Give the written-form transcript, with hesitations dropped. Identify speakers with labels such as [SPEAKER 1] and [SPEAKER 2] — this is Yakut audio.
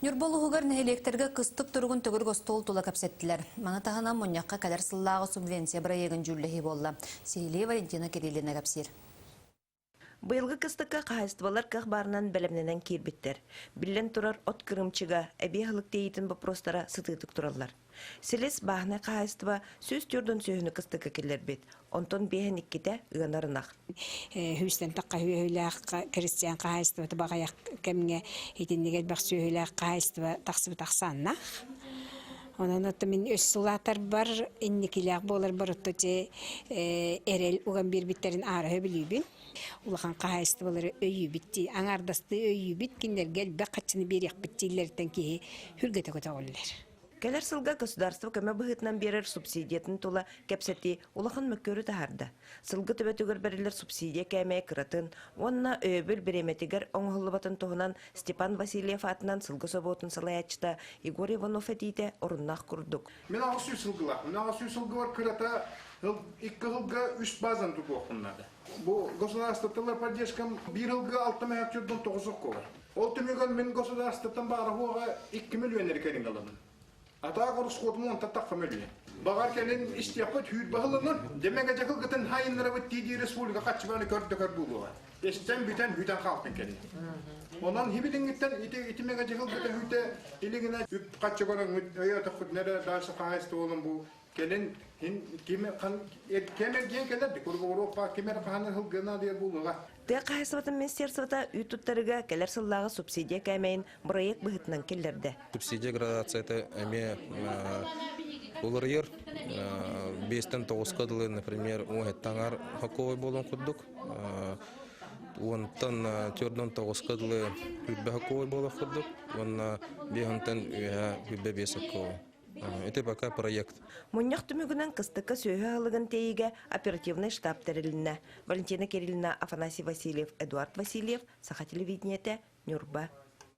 [SPEAKER 1] Ньурба улууһугар нэһилиэктэргэ кыстык туругун төгүрүк остуол тула кэпсэттилэр. Маны таһынан мунньахха кэлэр сыллааҕы субвенция бырайыагын дьүүллэһии буолла. Сиһилии Валентина Кириллина кэпсиир.
[SPEAKER 2] Быйылгы кыстыкка хаһаайыстыбалар кыах баарынан бэлэмнэнэн киирбиттэр. Биллэн турар, от кырыымчыга, эбии аһылык тиэйиитин боппуруостара сытыытык тураллар. Силис бааһынай хаһаайыстыба 104 сүөһүнү кыстыкка киллэрбит, онтон биэһин иккитэ ыанар ынах.
[SPEAKER 3] Сүүстэн тахха сүөһүлээх крестьян хаһаайыстыбата баҕайах кэмҥэ итинник элбэх сүөһүлээх хаһаайыстыба тахсыбыт ахсааннаах. Онон оттон мин үс сылаатарбар инникилээх буоларбар отто дьэ эрэл уган биэрбиттэрин аараһы билүүбүн. Улахан хаһаайыстыбалары өйүүбүт дии, аҥаардастыы өйүүбүт, кинилэргэ элбэх хаччыны биэриэхпит дииллэриттэн киһи сүргэтэ көтөҕүллэр.
[SPEAKER 2] Кэлэр сылга государство көмө быһыытынан биэрэр субсидиятын тула кэпсэтии улахан мөккүөрү таһаарда. Сылгы төбөтүгэр бэриллэр субсидия кээмэйэ кыратын уонна өйөбүл бириэмэтигэр оҥоһуллубатын туһунан Степан Васильев аатынан сылгы собуотун салайааччыта Егор Иванов этиитэ оруннаах курдук.
[SPEAKER 4] Мин 800 сылгылаах. Мин 800 сылгылар кырата икки сылга үс базаны тутуохпун наада. Бу государствотылар поддержкам биир ылга алта мөһөкчүрдэн тоҕус окколар. Ол түмүгэр мин государствоттан баара-суоҕа 2 миллион кэлин ылабын. Атаак орусхуотум онтон тахха мөлүйүөн. Баҕар кэлин истиэхпит хүүр баһыланан, дэмэгэ дьакылгытын хайыннарабыт дии республика хаччыбаны көрдө көр буолуоҕа. Эстэн бүтэн бүтэн хаалтын кэлин. Онон хибилиҥҥиттэн ити итимэгэ дьакылгыта хүүтэ илигинэ үп хаччы көрөҥҥүт өйөөтөххүтүнэ эрэ дальше хаһаайыстыба буолан бу Кэлин ким кэм эргиэн кэлэр кургуруоппа ким эрэ хаһан ыһылгына диэр буолуоҕа.
[SPEAKER 2] Тыа хаһаайыстыбатын министерствота үүт туттарыга кэлэр сыллааҕы субсидия кээмэйин бырайыак быһыытынан киллэрдэ.
[SPEAKER 5] Субсидия градацията эмиэ уларыйар. Биэстэн тоҕуска дылы, например, уон таҥар хокковой буолан курдук. Уонтан төрдөн тоҕуска дылы хүрбэ хокковой буолар курдук. Уонна биэһинтэн үөһэ хүрбэ биэс хокковой. Это пока проект.
[SPEAKER 2] Мунньах түмүгүнэн кыстыкка сүөһү аһылыгын тиэйиигэ оперативнай штаб тэрилиннэ. Валентина Кириллина, Афанасий Васильев, Эдуард Васильев, Саха телевидениетэ, Ньурба.